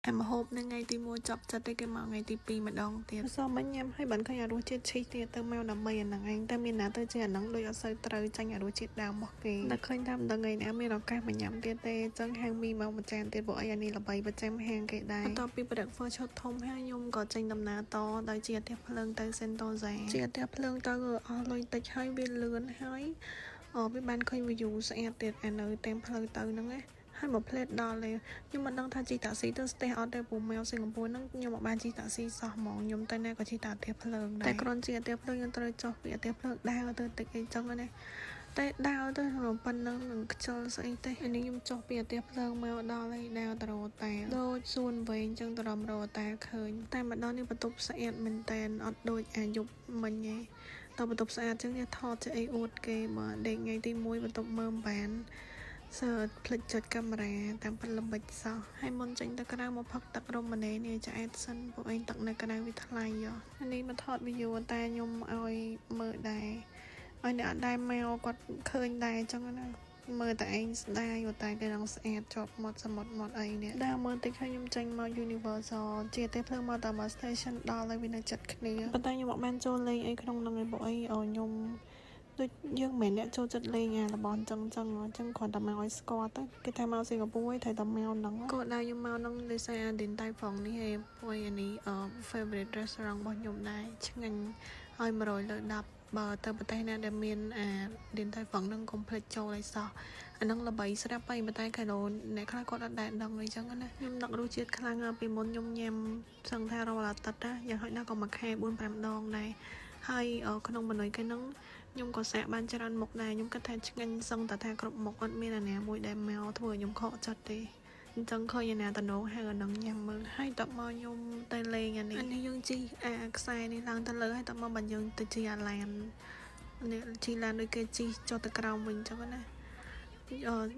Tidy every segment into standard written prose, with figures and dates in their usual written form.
តែម្ហូបនៅថ្ងៃទី1ចប់ចិត្តទេគេមកថ្ងៃទី2ម្ដងទៀតម្សិលមិញញ៉ាំហើយបានឃើញអារសជាតិឈីសទៀតទៅមកដើម្បីអាហ្នឹងឯងតែមានណាទៅជាអាហ្នឹងដូចអត់សូវត្រូវចាញ់អារសជាតិដើមរបស់គេតែឃើញថាមិនដឹងថ្ងៃណាមានឱកាសមកញ៉ាំទៀតទេអញ្ចឹងហាងមីមកមួយចានទៀតព្រោះអីអានេះល្បីប្រចាំហាងគេដែរបន្ទាប់ពី breakfast ឈុតធំហើយខ្ញុំក៏ចេញដំណើរតដោយជាផ្ទះភ្លើងទៅ Sentosa ជាផ្ទះភ្លើងទៅអស់លុយតិចហើយវាលឿនហើយអូវាបានឃើញ view ស្អាតទៀតអានៅតាមផ្លូវទៅហ្នឹងណាហើយមួយផ្លេតដល់ទេខ្ញុំមិនដឹងថាជិះតាក់ស៊ីទៅស្ទះអត់ទេព្រោះមកសិង្ហបុរីហ្នឹងខ្ញុំអត់បានជិះតាក់ស៊ីសោះហ្មងខ្ញុំទៅណាក៏ជិះតាផ្ទះភ្លើងដែរតែគ្រាន់ជាផ្ទះភ្លើងខ្ញុំត្រូវចុះពីផ្ទះភ្លើងដើរទៅតិចអីចឹងណាតែដើរទៅក្នុងប៉ុណ្ណឹងនឹងខ្ជិលស្អីទេអានេះខ្ញុំចុះពីផ្ទះភ្លើងមកដល់ហើយដើរទៅរកតែដូចសួនវែងចឹងទៅរំរកតែឃើញតែម្ដងនេះបន្ទប់ស្អាតមែនតែនអត់ដូចអាយប់មិញទេតបន្ទប់ស្អាតចឹងគេថតជាអីអួតគេបើដេកថ្ងៃទី1បន្ទប់មើលមិនបានសើភ្លេចចុចកាមេរ៉ាតាមពិតល្បិចសោះហើយមុនចេញទៅក្រៅមកផឹកទឹករមណេនេះឆ្អែតសិនពួកឯងទឹកនៅក្រៅវាថ្លៃហ៎អានេះមកថតវីដេអូតែខ្ញុំឲ្យមើលដែរឲ្យអ្នកអត់ដែរមកគាត់ឃើញដែរអញ្ចឹងណាមើលតែឯងស្ដាយតែគេនឹងស្អាតជាប់មាត់សមុទ្រមាត់អីនេះដើរមើលតិចហើយខ្ញុំចេញមក Universal ជាទេភ្លើងមកតាម station ដល់ហើយវានៅចិត្តគ្នាប៉ុន្តែខ្ញុំអត់បានចូលលេងអីក្នុងហ្នឹងឯងពួកអីឲ្យខ្ញុំដូចយើងមិនមែនអ្នកចូលចិត្តលេងអារបស់អញ្ចឹងចឹងអញ្ចឹងគ្រាន់តែមកឲ្យស្គាល់ទៅគេថាមកសិង្ហបុរីត្រូវតែមកហ្នឹងគោលដៅខ្ញុំមកហ្នឹងដោយសារអា Din Tai Fung នេះឯងពួកអានេះ favorite restaurant របស់ខ្ញុំដែរឆ្ងាញ់ឲ្យ100លើ10បើទៅប្រទេសណាដែលមានអា Din Tai Fung ហ្នឹងកុំភ្លេចចូលឲ្យសោះអាហ្នឹងល្បីស្រាប់ហើយប៉ុន្តែកាលអ្នកខ្លះគាត់អត់ដែលដឹងអីចឹងណាខ្ញុំនឹករសជាតិខ្លាំងពីមុនខ្ញុំញ៉ាំសឹងថារាល់អាទិត្យណាយ៉ាងហោចណាស់ក៏មួយខែ4 5ដងដែរហើយក្នុងមនុយគេហ្នឹងខ្ញុំក៏សាកបានច្រើនមុខដែរខ្ញុំគិតថាឆ្ងាញ់សឹងតែថាគ្រប់មុខអត់មានអាណាមួយដែលមកធ្វើឲ្យខ្ញុំខកចិត្តទេអញ្ចឹងឃើញអាណាតំណងហៅអានឹងញ៉ាំមើលហើយតមកខ្ញុំទៅលេងអានេះអានេះយើងជិះអាខ្សែនេះឡើងទៅលើហើយតមកបើយើងទៅជិះអាឡាននេះជិះឡានដូចគេជិះចុះទៅក្រោមវិញអញ្ចឹងណា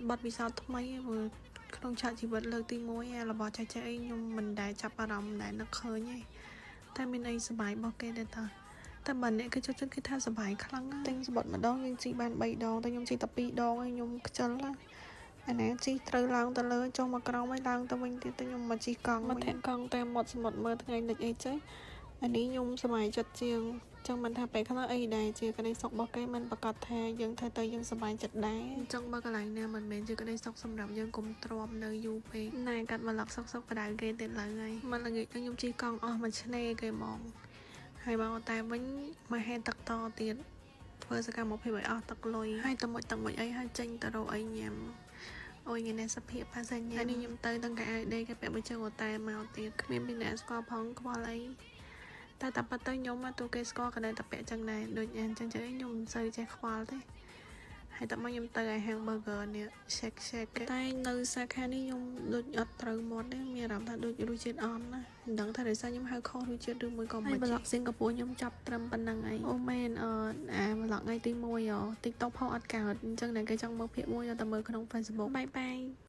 បទពិសោធន៍ថ្មីព្រោះក្នុងឆាកជីវិតលើកទី1អារបស់ចាស់ចាស់អីខ្ញុំមិនដែលចាប់អារម្មណ៍មិនដែលនឹកឃើញទេតែមានអីសប្បាយរបស់គេដែរតាតែបើអ្នកគេចូលចិត្តគេថាសប្បាយខ្លាំងទិញសំបុត្រម្ដងយើងជិះបាន3ដងតែខ្ញុំជិះតែ2ដងហើយខ្ញុំខ្ជិលណាអាណាជិះត្រូវឡើងទៅលើចុះមកក្រោមហើយឡើងទៅវិញទៀតទៅខ្ញុំមកជិះកង់មកធាក់កង់តាមមាត់សមុទ្រមើលថ្ងៃលិចអីចេះអានេះខ្ញុំសប្បាយចិត្តជាងចឹងមិនថាពេលខ្លះអីដែរជាក្តីសុខរបស់គេមិនប្រកាសថាយើងធ្វើទៅយើងសប្បាយចិត្តដែរអញ្ចឹងបើកន្លែងណាមិនមែនជាក្តីសុខសម្រាប់យើងកុំទ្រាំនៅយូរពេកណែកាត់មកឡុកសុកសុកបដៅគេទៀតឡើយហើយមកល្ងាចខ្ញុំជិះកង់អស់មួយឆ្នេរគេហ្មងហើយមកតែវិញមកហេតុទឹកតទៀតធ្វើសកម្មភាពឲ្យអស់ទឹកលុយហើយទៅមួយទឹកមួយអីហើយចេញទៅរកអីញ៉ាំអូយថ្ងៃនេះសភាពភាសាញ៉ាំហើយនេះខ្ញុំទៅទាំងកៅអៅដេកគេពាក់មួយជើងអូតែមកទៀតគ្មានពីអ្នកស្គាល់ផងខ្វល់អីតែតែប៉ិតទៅខ្ញុំមកទូគេស្គាល់ក៏នៅតែពាក់ចឹងដែរដូចអញ្ចឹងចឹងខ្ញុំមិនសូវចេះខ្វល់ទេហើយតមកខ្ញុំទៅឲ្យហាង burger នេះ Shake Shack តែនៅសាខានេះខ្ញុំដូចអត់ត្រូវមាត់ទេមានអារម្មណ៍ថាដូចរសជាតិអន់ណាមិនដឹងថាដោយសារខ្ញុំហៅខុសរសជាតិឬមួយក៏មិន vlog សិង្ហបុរីខ្ញុំចាប់ត្រឹមប៉ុណ្្នឹងឯងអូមែនអឺអា vlog ថ្ងៃទី1 TikTok ផុសអត់កើតអញ្ចឹងអ្នកគេចង់មើលភាគ1យកតែមើលក្នុង Facebook bye bye.